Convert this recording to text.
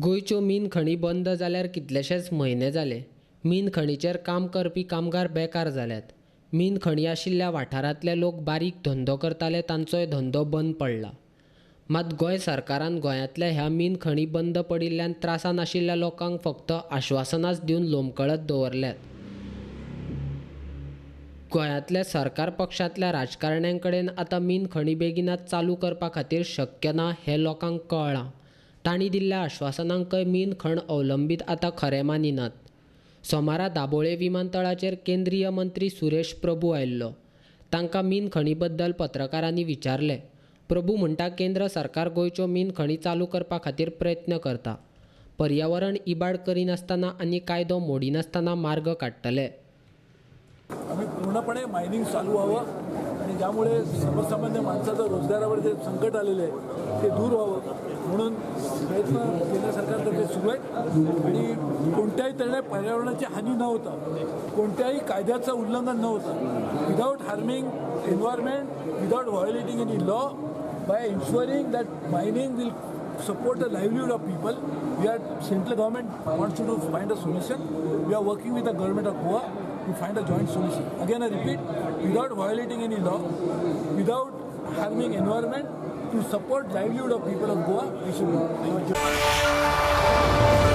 गोंयच्यो मीन खणी बंद जाल्यार कितलेशेच म्हयने जाले. मीन खणीचेर काम करपी कामगार बेकार जाल्यात. मीन खणी आशिल्ल्या वाठारांतले लोक बारीक धंदो करताले तांचोय धंदो बंद पडला. मात गोंय सरकारान गोंयांतल्या ह्या मीन खणी बंद पडिल्ल्यान त्रासांत आशिल्ल्या लोकांक फक्त आश्वासनाच दिवन लोंबकळत दवरल्यात. गोंयांतल्या सरकार पक्षांतल्या राजकारण्यां कडेन आतां मीन खणी बेगिनात चालू करपा खातीर शक्य ना हें लोकांक कळ्ळां. तांणी दिल्ल्या आश्वासनांकय मीन खण अवलंबीत आतां खरें मानिनात. सोमारा दाबोळे विमानतळाचेर केंद्रीय मंत्री सुरेश प्रभू आयिल्लो. तांकां मीन खणी बद्दल पत्रकारांनी विचारलें. प्रभू म्हणटा, केंद्र सरकार गोंयच्यो मीन खणी चालू करपा खातीर प्रयत्न करता. पर्यावरण इबाड करिनासतना आनी कायदो मोडिनासतना मार्ग काडटले. आम्ही पूर्णपणे मायनिंग चालू व्हावं आणि ज्यामुळे सर्वसामान्य माणसाचं रोजगारावर जे संकट आलेलं आहे ते दूर व्हावं म्हणून प्रयत्न केंद्र सरकारतर्फे सुरू आहेत. आणि कोणत्याही तऱ्हेने पर्यावरणाची हानी न होता, कोणत्याही कायद्याचं उल्लंघन न होता, without harming environment, without violating any law, by ensuring that mining will support the livelihood of people. We are, central government wants to find a solution. We are working with the government of Goa to find a joint solution. Again I repeat, without violating any law, without harming environment, to support livelihood of people of Goa, we should do. Thank you.